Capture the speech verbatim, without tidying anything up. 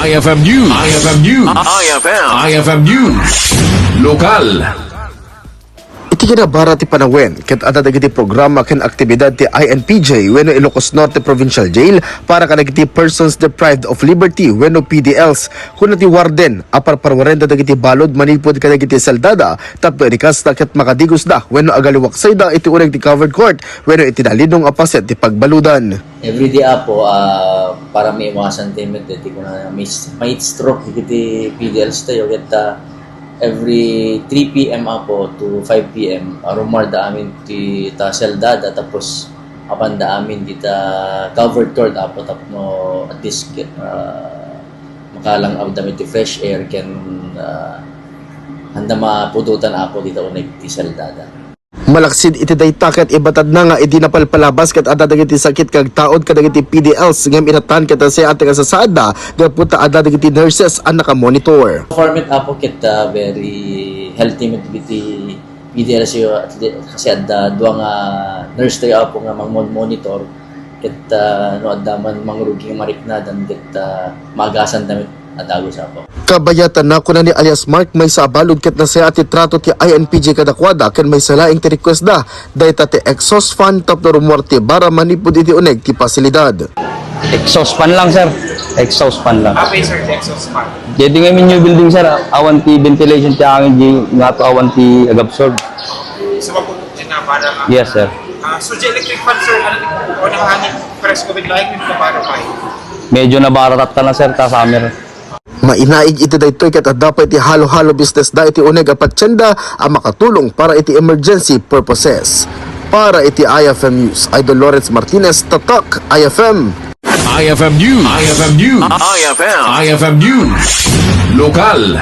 I F M News. I F M News. I F M. I F M News. Lokal. Iti kinabara ti panawen, ket adda dagiti programa ken aktibidad ti I N P J wenno Ilocos Norte Provincial Jail para kadagiti persons deprived of liberty wenno P D Ls. Kuna ti warden a parparuarenda dagiti balud manipud kadagiti seldada tapno inikasda ket makadigosda wenno agaliwaksayda iti uneg ti covered court wenno iti nalindong a paset ti pagbaludan. Every day, Apo, ah, para maiwasan ti met, ti kuna may, may stroke dagiti P D Ls tayo, ket, ah, every three P M, Apo, to five P M, ah, rumuarda amin ti ta seldada, tapos apanda amin dita covered court, Apo, tapno at least, ah, makalang-awda met ti fresh air, ken, ah, handa mapudotan, Apo, dita uneg ti seldada. Malaksid iti dayta ket ibatadna nga idi napalpalabas ket adda dagiti sakit nga agtaud kadagiti P D Ls ngem inatan ket nasayaat nga sasaadda gapu ta adda dagiti nurses a nakamonitor. Format, Apo, ket, ah, very healthy met dagiti P D Ls yo, at le-, kasi adda dua nga nurse tayo, Apo, nga mangmon-monitor. Ket, ah, no adda man mangrugi nga mariknadan, ket, ah, maagasanda met a dagus, Apo. Kabayatanna, kuna ni alias Mark, maysa a balud ket nasayaat ti trato ti I N P J kadakuada ken maysa laeng ti requestda, dayta ti exhaust fan tapno rumuar ti bara manipud iti uneg ti pasilidad. Exhaust fan lang, sir. Exhaust fan lang. Ah, okay, sir, the exhaust fan. Daytoy nga new building, sir, ah, awan ti ventilation ti hangin, di nga to awan ti agabsorb. So, mapupuno na para nga. Yes, sir. Ah, so, the electric fan, sir, ano, o nakahangin, pares ko with light, yung para pa. Medyo nabaratat ka na, sir, ta summer. Mainaig iti daytoy ket adda pay ti halo-halo business da iti uneg a patienda a makatulong para iti emergency purposes. Para iti I F M News, Idol Lawrence Martinez, Tatak, I F M. I F M News. I F M News. I F M. I F M News. Lokal.